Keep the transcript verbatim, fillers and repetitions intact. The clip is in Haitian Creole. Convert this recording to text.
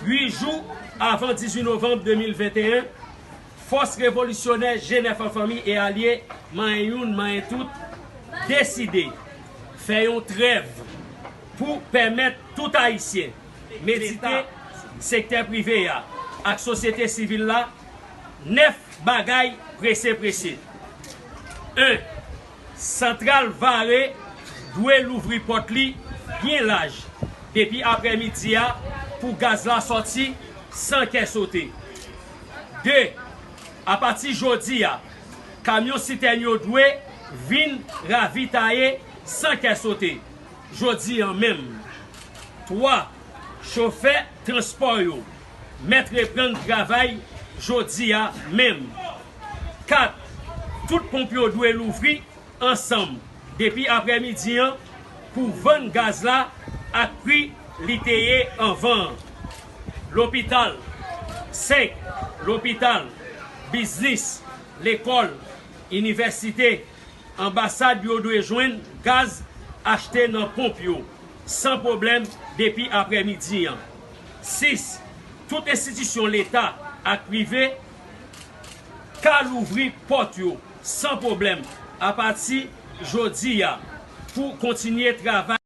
Uit jou avan dizuit novanm de mil venteyen, fòs revolisyonè G nèf an fanmi e alye, manyen youn, manyen tout, deside fè yon trèv pou pèmèt tout Ayisyen medite, sektè prive a ak sosyete sivil la, nèf bagay prese prese. En, Santral Vare dwe louvri pòt li byen laj depi aprèmidi a pou gaz la sòti san kè sote. De, apati jodi a, kamyon sitèn yo dwe vin ravitaye san kè sote jodi a menm. Twa, chofè transpò yo mèt reprann travay jodi a menm. Kat, tout ponp yo dwe louvri ansanm depi aprèmidi an pou vann gaz la ak pri li te ye anvan an. Lopital, senk, lopital, biznis, lekòl, inivèsite, anbasad yo dwe jwenn gaz achte nan ponp yo san pwoblèm depi aprèmidi an. Sis, tout enstitisyon leta ak prive ka louvri pòt yo san pwoblèm apati jodi a pou kontinye travay.